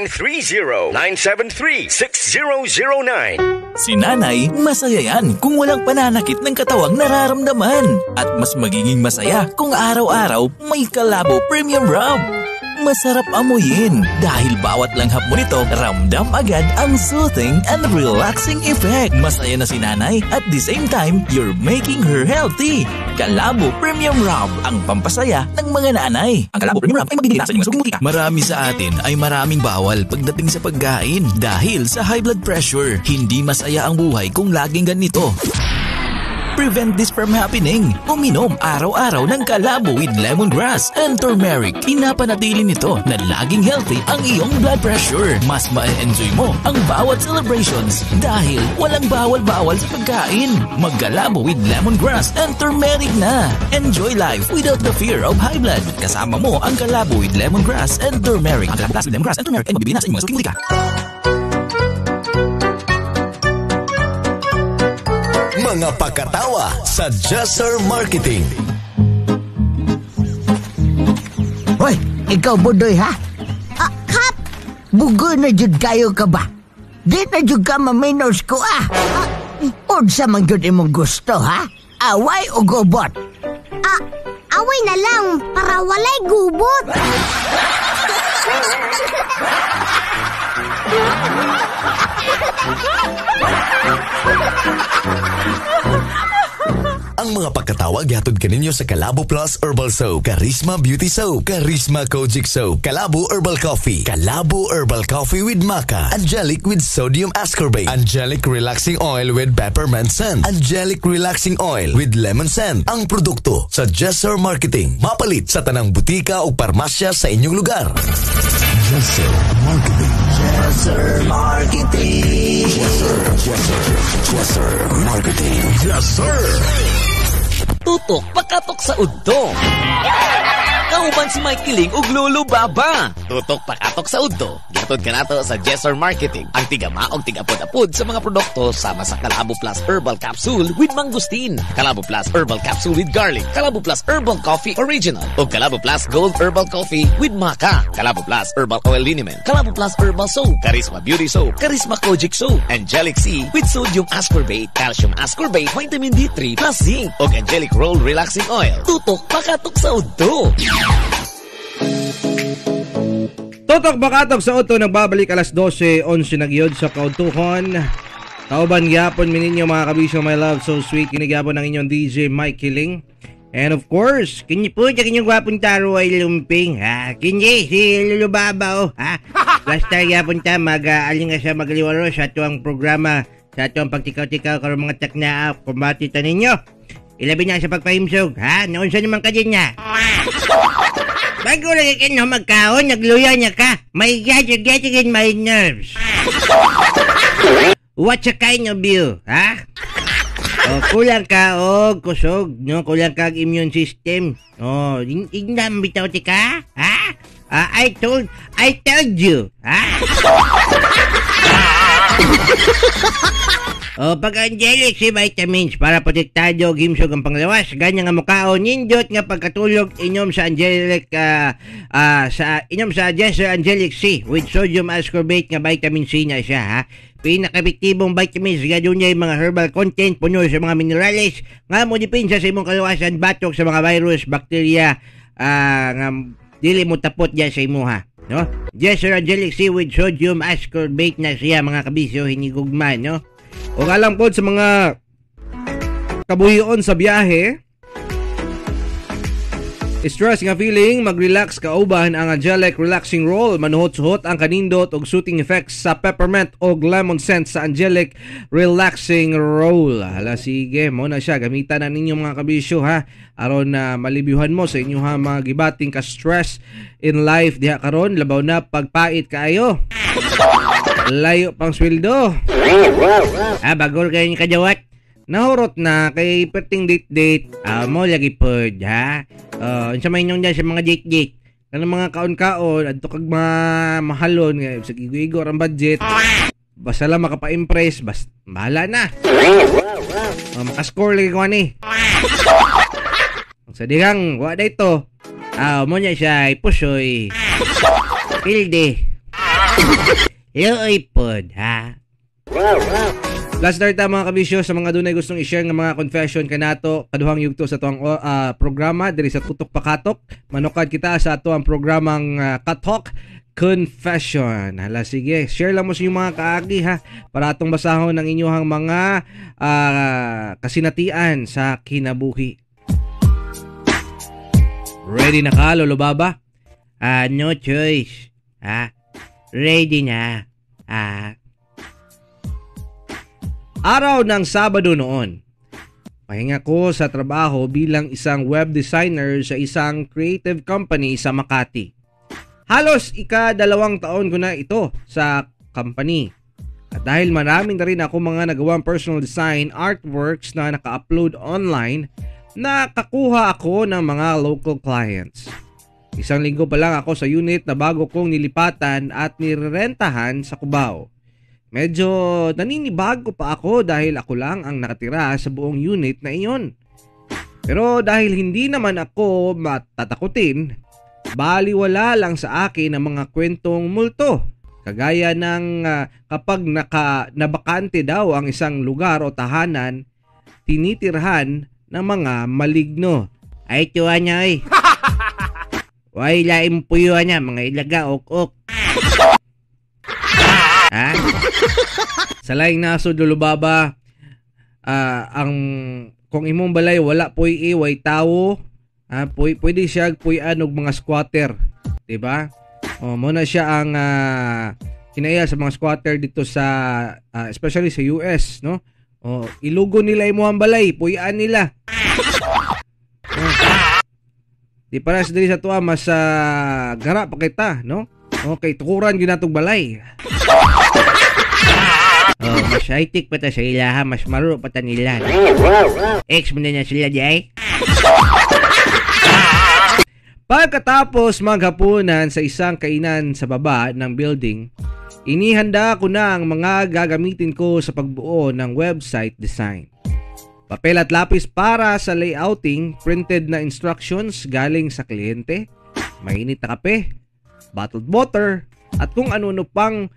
0930-973-6009. Si nanay, masaya yan kung walang pananakit ng katawang nararamdaman. At mas magiging masaya kung araw-araw may Kalabo Premium Rub. Masarap amuyin dahil bawat langhap mo nito, ramdam agad ang soothing and relaxing effect. Masaya na si nanay, at the same time, you're making her healthy. Kalabo Premium Rub, ang pampasaya ng mga nanay. Ang Kalabo Premium Rub ay mabibili sa inyong suking butika. Marami sa atin ay maraming bawal pagdating sa pagkain dahil sa high blood pressure. Hindi masaya ang buhay kung laging ganito. Prevent this from happening. Uminom araw-araw ng Kalabo with lemongrass and turmeric. Pinapanatili nito na laging healthy ang iyong blood pressure. Mas ma-enjoy mo ang bawat celebrations dahil walang bawal-bawal sa pagkain. Magkalabo with lemongrass and turmeric na. Enjoy life without the fear of high blood. Kasama mo ang Kalabo with lemongrass and turmeric. Ang Kalabo Plus with lemongrass and turmeric ay mabibili na sa inyong mga suking butika. Mga pakatawa sa Jesser Marketing. Hoy, ikaw Budoy ha? Ah, Kap! Bugoy na jud kayo ka ba? Di na jud ka maminos ko ah. Unsa man jud imong gusto ha? Away o gubot? Ah, away na lang para walay gubot. Ang mga pagkatawa gihatod kaninyo sa Kalabo Plus Herbal Soap, Charisma Beauty Soap, Charisma Kojic Soap, Kalabo Herbal Coffee, Kalabo Herbal Coffee with Maca, Angelic with Sodium Ascorbate, Angelic Relaxing Oil with Peppermint Scent, Angelic Relaxing Oil with Lemon Scent. Ang produkto sa Jesser Marketing. Mapalit sa tanang butika o parmasya sa inyong lugar. Jesser Marketing. Jesser Marketing. Jesser, Jesser, Jesser Marketing. Jesser. Tutok pakatok sa udto. Kauban si Mike Kiling ug Lolo Baba. Tutok pakatok sa udto. Gihatod kanato sa Jesser Marketing. Ang tigama og tigapod-apod sa mga produkto sama sa Kalabo Plus Herbal Capsule with Mangosteen, Kalabo Plus Herbal Capsule with Garlic, Kalabo Plus Herbal Coffee Original, ug Kalabo Plus Gold Herbal Coffee with Maca, Kalabo Plus Herbal Oil Liniment, Kalabo Plus Herbal Soap, Charisma Beauty Soap, Charisma Kojic Soap, Angelic C with Sodium Ascorbate, Calcium Ascorbate, Vitamin D3 plus Zinc, ug Angelic Roll Relaxing Oil. Tutok pakatok sa udto. Tutok bakatok sa auto, nagbabalik alas 12:11 na gyud sa kaudtuhon. Kauban gyapon mi ninyo mga kabisyo, my love, so sweet. Kini gyapon ang inyong DJ Mike Kiling. And of course, kini po siya kinyong gwapong taro ay lumping. Ha? Kini si Lolo Baba, oh, ha? Basta gyapon ta mag-alinga sa magaliwaro sa atuang programa, sa atuang pagtikaw-tikaw karon mga takna, kumbati ta ninyo. Ilabi na sa pagpahimsog, ha? Naunsa naman ka din niya. Bago lagi ka na magkaon, nagluya niya ka. My God, you're getting in my nerves. What's a kind of you, ha? O, kulang ka o kusog, no? Kulang ka og immune system. O, ingdam bitaw ti ka, ha? I told you, ha? O, pag Angelic C vitamins para protektado og himsog ang panglawas, ganyan nga mukaon nindot nga pagkatulog, inom sa Angelic sa inom sa Jesser Angelic C with sodium ascorbate nga vitamin C na siya, ha. Pinakaepektibong vitamins nga dunay mga herbal content, puno sa mga minerales nga mo depensa sa imong kaluwasan batok sa mga virus, bakterya nga dili mo tapot diyan sa imuha, no? Jesser Angelic C with sodium ascorbate na siya mga kabisyo, hinigugma, no? O alam po sa mga kabuhion sa biyahe, stress nga feeling, mag-relax kauban ang Angelic Relaxing Roll. Manuhot-suhot ang kanindot og soothing effects sa peppermint og lemon scent sa Angelic Relaxing Roll. Hala, sige, mo na siya. Gamitan na ninyo mga kabisyo, ha? Aron na malibyuhan mo sa inyong ha, mga gibating ka-stress in life diha karon. Labaw na pagpait kaayo. Layo pang sweldo. Ah, bagol kayo ni kajawat. Nahurot na kay perting date-date. Ah, mo lagi pod, ha? Unsa may inyong dyan sa mga date-date? Kanang mga kaon-kaon, adto kag mahalon nga sa igo-igo ang budget. Basta lang makapa-impress, bas bahala na. Makascore lagi ko ani. Sa dirang wa dayto. Ah, mo niya siya ipusoy. Pilde. Luoy pod, ha? Last start ta mga kabisyo sa mga dunay gustong i-share nga mga confession kanato kaduhang yugto sa tuang programa diri sa Tutok Pakatok. Manukad kita sa atuang programang Katok Confession. Hala sige, share lang mo sa inyong mga kaagi ha para atong basahon ang inyong mga kasinatian sa kinabuhi. Ready na ka, Lolo Baba? No choice. Ha? Ready na. Araw ng Sabado noon. Pahinga ko sa trabaho bilang isang web designer sa isang creative company sa Makati. Halos 2 taon ko na ito sa company. At dahil marami na rin ako mga nagawang personal design artworks na naka-upload online, nakakuha ako ng mga local clients. Isang linggo pa lang ako sa unit na bago kong nilipatan at nirerentahan sa Cubao. Medyo naninibago pa ako dahil ako lang ang nakatira sa buong unit na iyon. Pero dahil hindi naman ako matatakutin, baliwala lang sa akin ang mga kwentong multo. Kagaya ng kapag nabakante daw ang isang lugar o tahanan, tinitirhan ng mga maligno. Ay, tuwa niya ay. Way, laim puyo niya, mga ilaga, ok-ok. Ha? Sa laing nasod, Lolo Baba, ang kung imong balay wala poy iway tawo, pwede siya puy-an og mga squatter, di ba? O mo na siya ang kinaiya sa mga squatter dito sa especially sa US, no? O ilugo nila imo ang balay, puy-an nila. Di para sa diri sa tuwa mas gara pa kita, no? Okay, tukuran gyud natong balay. Oh, mas high-tech pa ta sa ilaha, mas maro pa ta nila. Ex mo na niya sila di ay. Pagkatapos maghapunan sa isang kainan sa baba ng building, inihanda ko na ang mga gagamitin ko sa pagbuo ng website design. Papel at lapis para sa layouting, printed na instructions galing sa kliyente, mainit na kape, bottled water, at kung ano-ano pang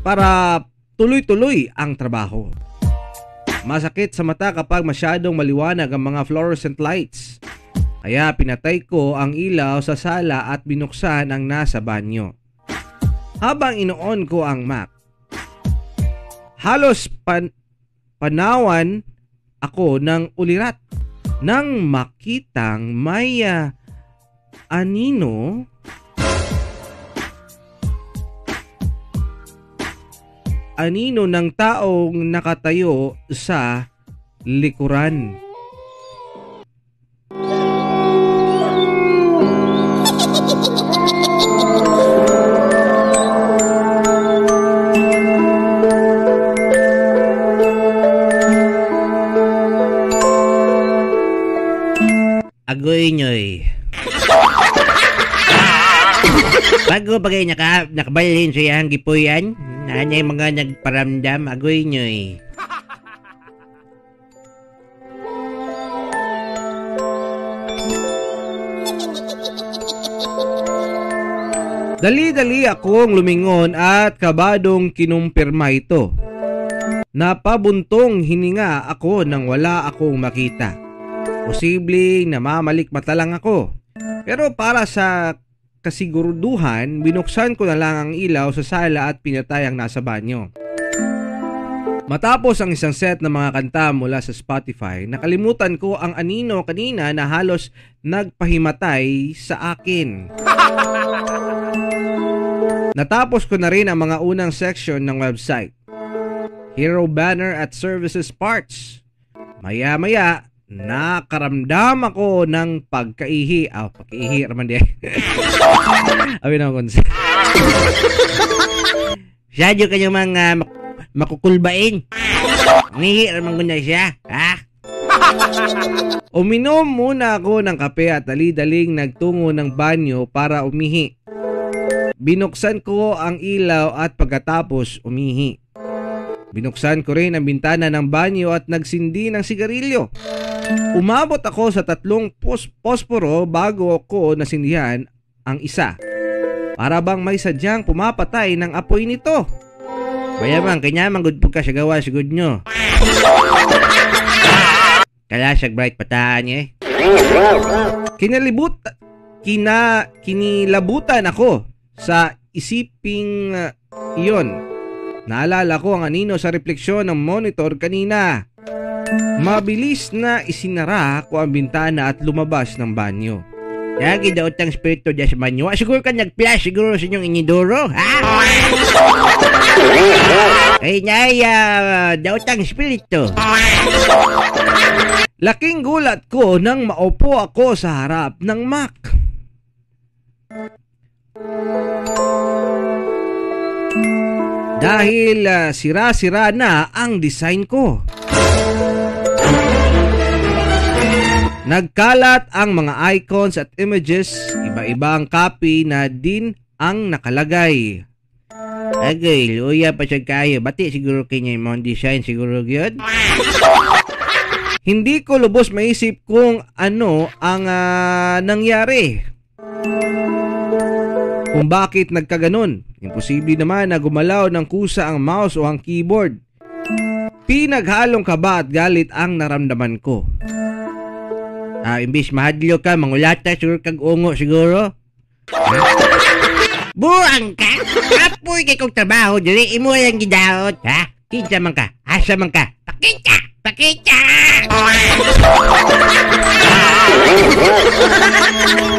para tuloy-tuloy ang trabaho. Masakit sa mata kapag masyadong maliwanag ang mga fluorescent lights. Kaya pinatay ko ang ilaw sa sala at binuksan ang nasa banyo. Habang inoon ko ang Mac, halos panawan ako ng ulirat nang makitang may anino ng taong nakatayo sa likuran. Agoy nyoy. Bago pa kayo nakabalin sa iyang gipuyan, nanay mga nagparamdam, agoy nyoy. Dali-dali akong lumingon at kabadong kinumpirma ito. Napabuntong hininga ako nang wala akong makita. Posibleng namamalikmata lang ako. Pero para sa kasiguruduhan, binuksan ko na lang ang ilaw sa sala at pinatay ang nasa banyo. Matapos ang isang set ng mga kanta mula sa Spotify, nakalimutan ko ang anino kanina na halos nagpahimatay sa akin. Natapos ko na rin ang mga unang section ng website. Hero banner at services parts. Maya-maya, nakaramdam ako ng pagkaihi. Pagkaihi raman di. Abi na akong Sadyo kayo mga makukulbain. Ngihi raman ko na siya, ha? Uminom muna ako ng kape at dali-daling nagtungo ng banyo para umihi. Binuksan ko ang ilaw at pagkatapos umihi. Binuksan ko rin ang bintana ng banyo at nagsindi ng sigarilyo. Umabot ako sa 3 posporo bago ko nasindihan ang isa. Para bang may sadyang pumapatay ng apoy nito. Bayaman, kanya man good po ka sa gawa sigud nyo. Kalasag bright pataan niya eh. Kinilabutan ako sa isiping iyon. Naalala ko ang anino sa refleksyon ng monitor kanina. Mabilis na isinara ko ang bintana at lumabas ng banyo. Lagi daw tang spirito dyan sa banyo. Siguro ka nag-flash siguro sa inyong inidoro, ha? Ay, nay, daw tang spirito. Laking gulat ko nang maupo ako sa harap ng Mac. Dahil sira-sira na ang design ko. Nagkalat ang mga icons at images, iba-ibang copy na din ang nakalagay. Agay, luya pa siya kayo. Bati siguro kanya yung mga design siguro yun. Hindi ko lubos maisip kung ano ang nangyari. Kung bakit nagkaganon. Imposible naman na gumalaw ng kusa ang mouse o ang keyboard. Pinaghalong kaba at galit ang naramdaman ko. Imbis mahadlo ka, mangulata siguro kag ungo siguro. Buang ka! Kapoy kay kong trabaho, dili imo lang gidaot, ha? Kinsa man ka? Asa man ka? Pakita! Pakita!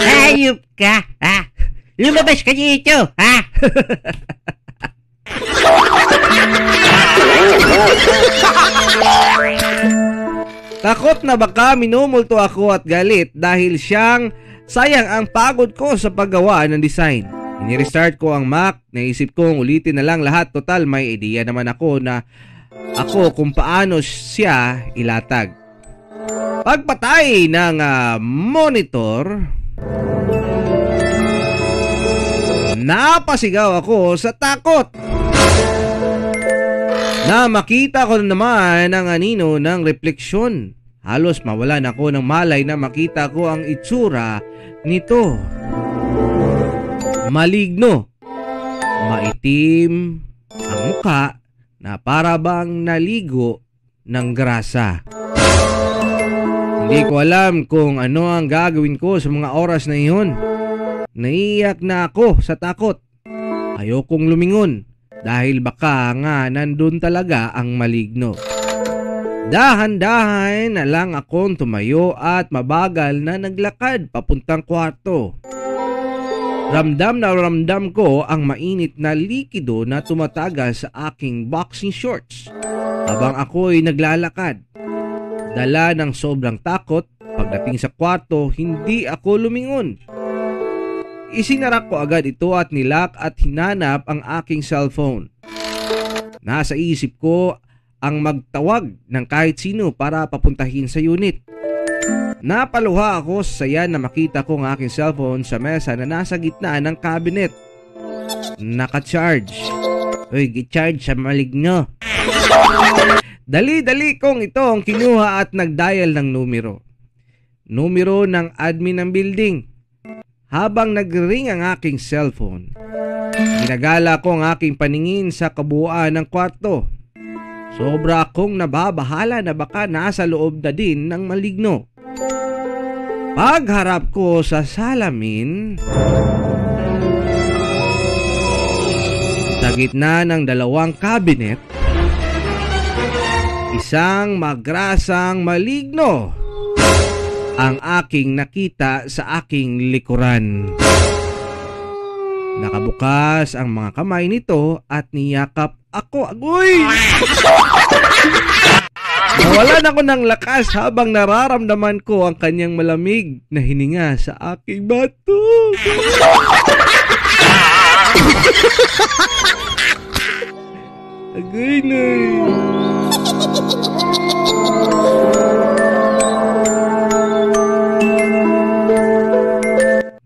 Hayop ka, ha? Lumabas ka dito, ha? Takot na baka minumulto ako at galit dahil siyang sayang ang pagod ko sa paggawa ng design. Inirestart ko ang Mac, naisip kong ulitin na lang lahat. Total, may idea naman ako na ako kung paano siya ilatag. Pagpatay ng monitor, napasigaw ako sa takot. Na makita ko naman ang anino ng refleksyon. Halos mawalan ako ng malay na makita ko ang itsura nito. Maligno. Maitim ang muka na para bang naligo ng grasa. Hindi ko alam kung ano ang gagawin ko sa mga oras na iyon. Naiiyak na ako sa takot. Ayokong lumingon dahil baka nga nandun talaga ang maligno. Dahan-dahan na lang akong tumayo at mabagal na naglakad papuntang kwarto. Ramdam na ramdam ko ang mainit na likido na tumataga sa aking boxing shorts habang ako'y naglalakad. Dala ng sobrang takot, pagdating sa kwarto, hindi ako lumingon. Isinarak ko agad ito at nilak at hinanap ang aking cellphone. Nasa isip ko ang magtawag ng kahit sino para papuntahin sa unit. Napaluha ako sa saya na makita ko ang aking cellphone sa mesa na nasa gitna ng cabinet. Naka-charge. Uy, gi-charge sa maligno. Dali-dali kong itong kinuha at nag-dial ng numero. Numero ng admin ng building. Habang nag-ring ang aking cellphone, ginagala ko ang aking paningin sa kabuuan ng kwarto. Sobra akong nababahala na baka nasa loob na din ng maligno. Pagharap ko sa salamin, sa gitna ng dalawang cabinet, isang magrasang maligno ang aking nakita sa aking likuran. Nakabukas ang mga kamay nito at niyakap ako. Agoy! Nawalan ako ng lakas habang nararamdaman ko ang kanyang malamig na hininga sa aking batok. Agoy na.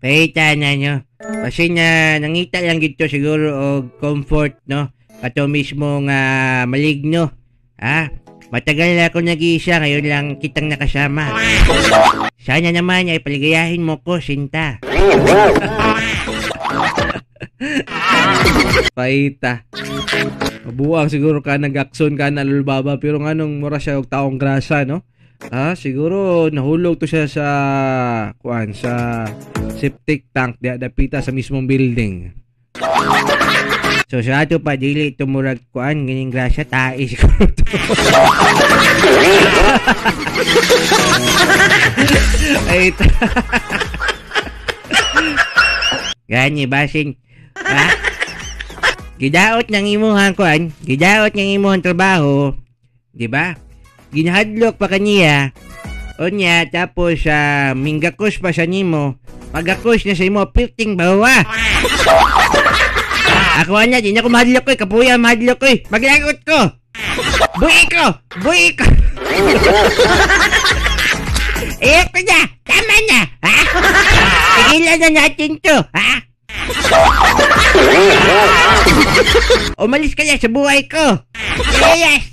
Pahita na nyo. Kasi na nangita lang gito siguro og comfort, no? Kato mismo nga maligno. Ha? Matagal na ako nag-iisa, ngayon lang kitang nakasama. Sana naman ay paligayahin mo ko, Sinta. Paita. Mabuang siguro ka nagakson ka na Lulubaba, pero nganong mura siya og taong grasa, no? Ah, siguro nahulog to siya sa kuan, sa septic tank diya dapita sa mismong building. So sa ato pa dili to murag kuan ganing grasya, tae siguro to. Ay, gani basin. Ha? Gidaot ng imuhang kuan, gidaot ng imuhang trabaho, di ba? Ginhadlok pa kaniya. Unya tapos minggakos pa siya nimo. Pagakos niya sa imo pirting bawa. Ako ana di na ko mahadlok koy, kapuya mahadlok koy. Maglagot ko. Buhi ko, buhi ko. Ito na, tama na. Ha? Tigilan na natin to, ha? Umalis ka na sa buhay ko. Yes.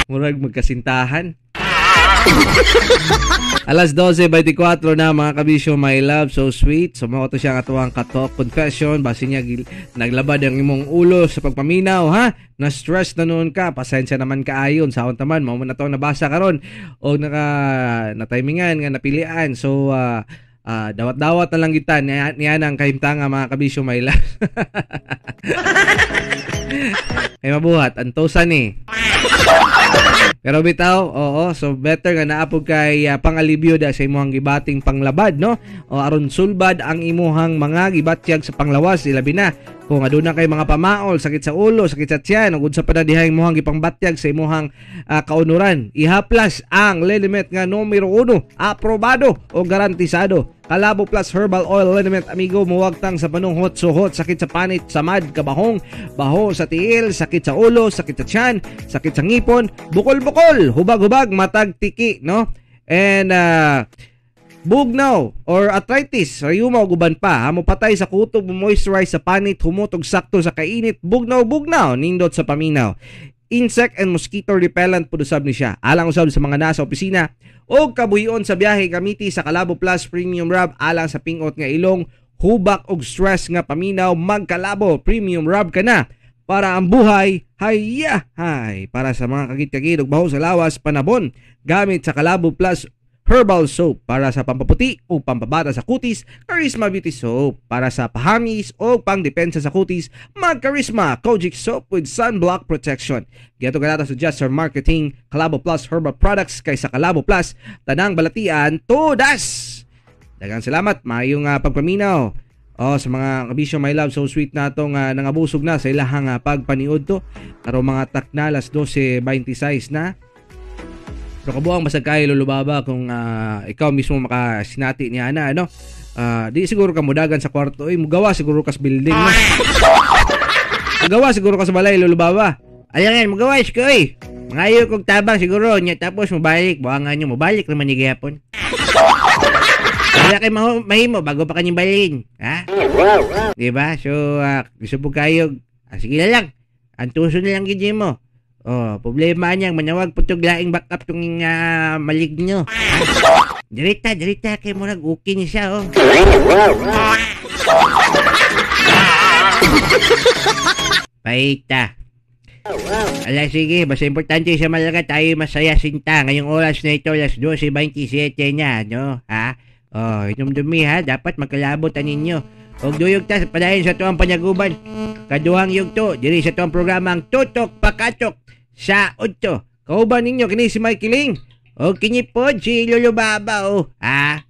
Murag magkasintahan. Alas 12:24 na mga kabisyo, my love, so sweet. So mao to siya ang atuang katok confession. Basi niya naglabad ang imong ulo sa pagpaminaw, ha? Na-stress na noon ka, pasensya naman kaayon. Sa akong taman, mao man na to nabasa karon o naka natimingan nga napilian. So dawat-dawat na lang kita niya ang kahimtanga mga kabisyo, my love. Kay mabuhat, antosan ni. Pero bitaw, oo, so better nga naapog kay pangalibyo da sa imuhang gibating panglabad, no? O aron sulbad ang imuhang mga gibatyag sa panglawas, ilabi na kung aduna kay mga pamaol, sakit sa ulo, sakit sa tiyan, ug unsa pa na diha imuhang gipangbatyag sa imuhang kaunuran. Ihaplas ang liniment nga numero 1, aprobado o garantisado. Kalabo Plus Herbal Oil Liniment, amigo, muwagtang sa panunghot, suhot, sakit sa panit, samad, kabahong, baho sa tiil, sakit sa ulo, sakit sa tiyan, sakit sa ngipon, bukol-bukol, hubag-hubag, matag tiki, no? And bugnaw or arthritis, rayuma ug uban pa, ha? Mopatay sa kutob, moisturize sa panit, humotog sakto sa kainit, bugnaw-bugnaw, nindot sa paminaw. Insect and mosquito repellent pud usab ni siya. Alang usab sa mga nasa opisina o kabuhion sa biyahe, gamiti sa Kalabo Plus Premium Rub alang sa pingot nga ilong, hubak og stress nga paminaw, magkalabo Premium Rub ka na para ang buhay hayya hay. Para sa mga kagit-kagid ug baho sa lawas, panabon gamit sa Kalabo Plus Herbal Soap. Para sa pampaputi o pampabata sa kutis, Charisma Beauty Soap. Para sa pahamis o pangdepensa sa kutis, mag Charisma Kojic Soap with Sunblock Protection. Giato kanata sa Just Our Marketing, Kalabo Plus Herbal Products. Kaysa Kalabo Plus, tanang balatian, todas! Daghang salamat, maayong pagpaminaw. Oh, sa mga kabisyo, my love, so sweet na itong nangabusog na sa ilahang pagpaniod to. Karong mga takna, alas 12:26 na. Pero kabuang basag kayo Lulubaba kung ikaw mismo makasinati niya na, ano? Di siguro ka mudagan sa kwarto, eh, mugawa siguro ka sa building, no? Mugawa siguro ka sa balay, Lulubaba. Ayan yan, mugawa ko, eh. Mangayo kong tabang siguro niya, tapos mubalik, buwangan nyo, mubalik naman ni gihapon. Wala kay mahimo bago pa kanyang balin, ha? Diba? So, gusto po kayo, sige na lang, antuso na lang gid mo. Oh, problema niyang manawag po tog laing backup tong maligno. Dirita, dirita kay murag okay ni siya, oh. Paita. Ala sige, basta importante sa malaga tayo masaya sinta ngayong oras na ito, alas 12:27 na, no? Ha? Oh, hinumdumi ha, dapat magkalabot ninyo. Og duyog ta padayon sa tuang panyaguban. Kaduhang yugto diri sa tuang programang Tutok Pakatok sa udto. Kauban ninyo kini si Mike Ling. O kini pod si Lolo Baba, oh. Ha?